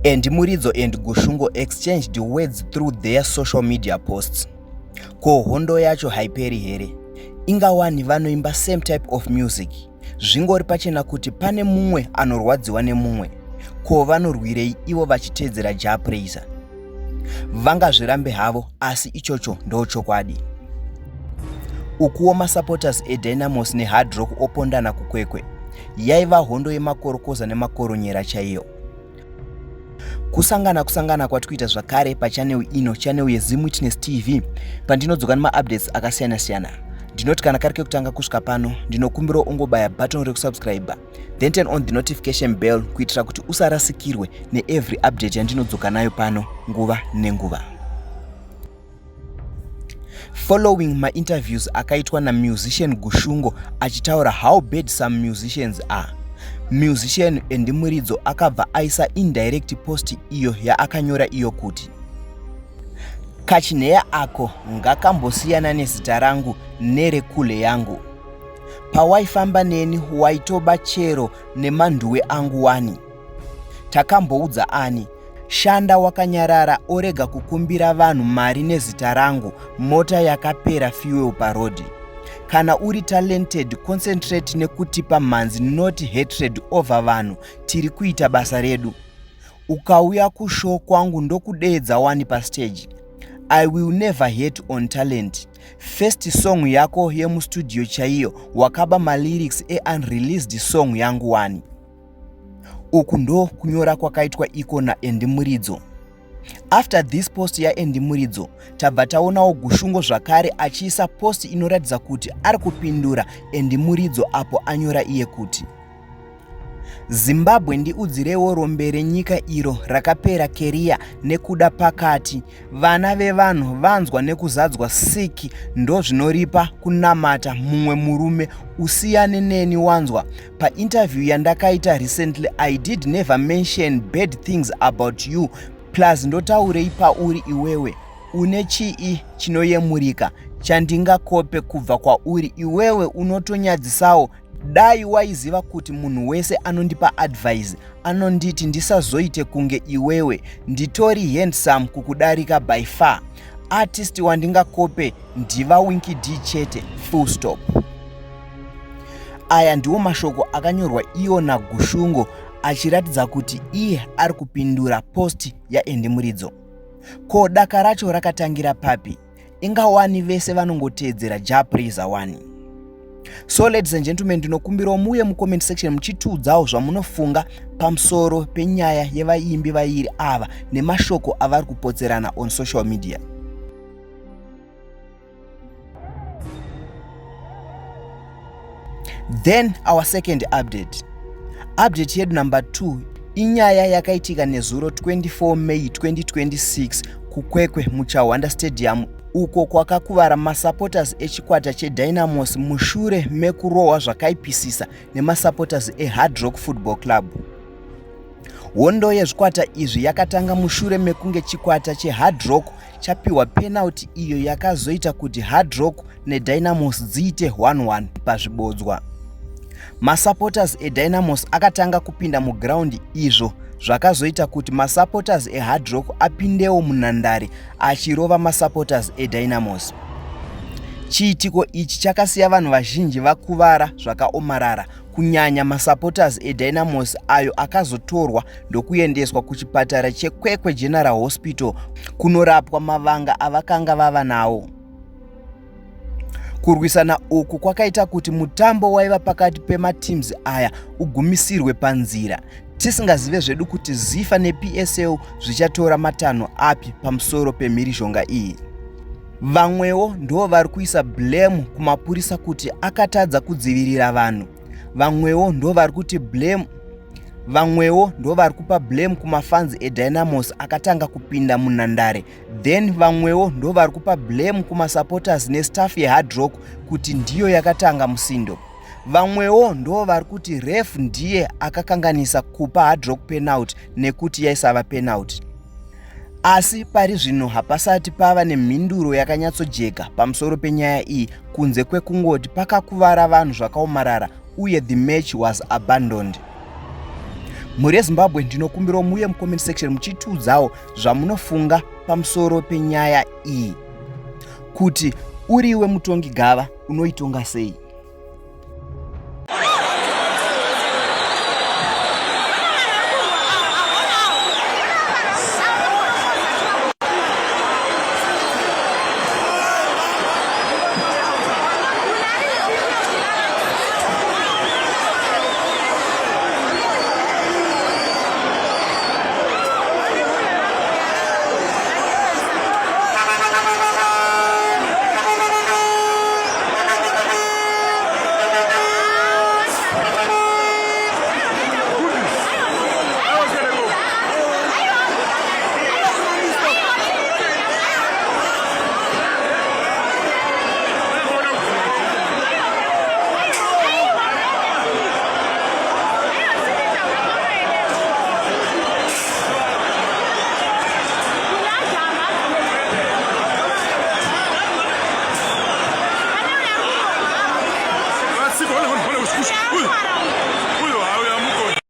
Andy Muridzo and Gushungo exchanged words through their social media posts. Ko hondo yacho haiperi here? Ingawani vanoimba same type of music. Zvingori pachena kuti pane mumwe anorwadziwa nemumwe. Ko vanorwirei ivo vachiteedzera Jah Prayzah? Vangazvirambe havo asi ichocho ndochokwadi. Ukuwo masupporters eDynamos neHard Rock opondana kuKwekwe. Yaiva hondo yemakorokoza nemakoronyera chaiyo. Kusangana kusangana kwatikuita zvakare pachannel ino, channel yeZim Witness TV, pandinodzoka nemaupdates akasiyana siyana. Ndinoti kana kari kekutanga kusvika pano, ndinokumbirawo ungobaya button rekusubscribe, then turn on the notification bell kuitira kuti usarasikirwe neevery update yandinodzoka nayo pano nguva nenguva. Following mainterviews akaitwa namusician Gushungo achitaura how bad some musicians are, musician Andy Muridzo akabva aisa indirect post iyo yaakanyora iyo kuti kachinheya ako ngakambosiyana nezita rangu nerekule yangu. Pawaifamba neni waitoba chero nemanduwe angu wani. Takamboudza ani? Shanda wakanyarara orega kukumbira vanhu mari nezita rangu mota yakapera fuel paroad. Kana uri talented concentrate nekutipa mhanzi not hatred over vanhu tiri kuita basa redu. Ukauya kushow kwangu ndokudeedza wani pastage. I will never hate on talent. First song yako yemustudio chaiyo wakaba malyrics eunreleased song yangu wani. Uku ndo kunyora kwakaitwa iko naAndy Muridzo. After this post yaAndy Muridzo, tabva taonawo Gushungo zvakare achiisa post inoratidza kuti ari kupindura Andy Muridzo apo anyora iye kuti Zimbabwe ndiudzirewo rombe renyika iro rakapera keriya nekuda pakati Vana vevanhu vanzwa nekuzadzwa sick ndozvinoripa kunamata mumwe murume usiyane neni wanzwa painterview yandakaita recently I did never mention bad things about you plus ndotaurei pauri iwewe une chii chinoyemurika chandingakope kubva kwauri iwewe unotonyadzisawo Dai waiziva kuti munhu wese anondipa advice anonditi ndisazoite kunge iwewe nditori handsome kukudarika by far. Artist wandingakope ndiva Winky D chete full stop. Aya ndiwo mashoko akanyorwa iwo naGushungo achiratidza kuti iye ari kupindura post yaAndy Muridzo. Ko daka racho rakatangira papi? Inga wani vese vanongoteedzera Jah Prayzah wani. So ladies and gentlemen, ndinokumbirawo muuye mucomment section muchitiudzawo zvamunofunga pamusoro penyaya yevaimbi vairi ava nemashoko avari kupotserana on social media. Then our second update. Update yedu number 2 inyaya yakaitika nezuro 24 May 2026 kuKwekwe muChahwanda Stadium uko kwakakuvara masupporters echikwata cheDynamos mushure mekurohwa zvakaipisisa nemasupporters eHard Rock Football Club. Hondo yezvikwata izvi yakatanga mushure mekunge chikwata cheHard Rock chapiwa penalty iyo yakazoita kuti Hard Rock neDynamos dziite 1-1 pazvibodzwa. Masupporters eDynamos akatanga kupinda muground izvo zvakazoita kuti masupporters eHard Rock apindewo munhandare achirova masupporters eDynamos. Chiitiko ichi chakasiya vanhu vazhinji vakuvara zvakaomarara kunyanya masupporters eDynamos ayo akazotorwa ndokuendeswa kuchipatara cheKwekwe General Hospital kunorapwa mavanga avakanga vava nawo. Kurwisana uku kwakaita kuti mutambo waiva pakati pemateams aya ugumisirwe panzira tisingazive zvedu kuti ZIFA nePSL zvichatora matanho api pamusoro pemhirizhonga iyi. Vamwewo ndivo vari kuisa blame kumapurisa kuti akatadza kudzivirira vanhu. Vamwewo ndivo vari kuti blame vamwewo ndivo vari kupa blame kumafans eDynamos akatanga kupinda munhandare then vamwewo ndo vari kupa blame kumasupporters nestaff yehard rock kuti ndiyo yakatanga musindo vamwewo ndo vari kuti ref ndiye akakanganisa kupa hard rock penalty nekuti yaisava penalty asi pari zvino hapasati pava nemhinduro yakanyatsojeka pamusoro penyaya iyi kunze kwekungoti pakakuvara vanhu zvakaomarara uye the match was abandoned. Mhuri yeZimbabwe, ndinokumbirawo muuye mucomment section muchitiudzawo zvamunofunga pamusoro penyaya iyi, kuti uriwe mutongi gava unoitonga sei.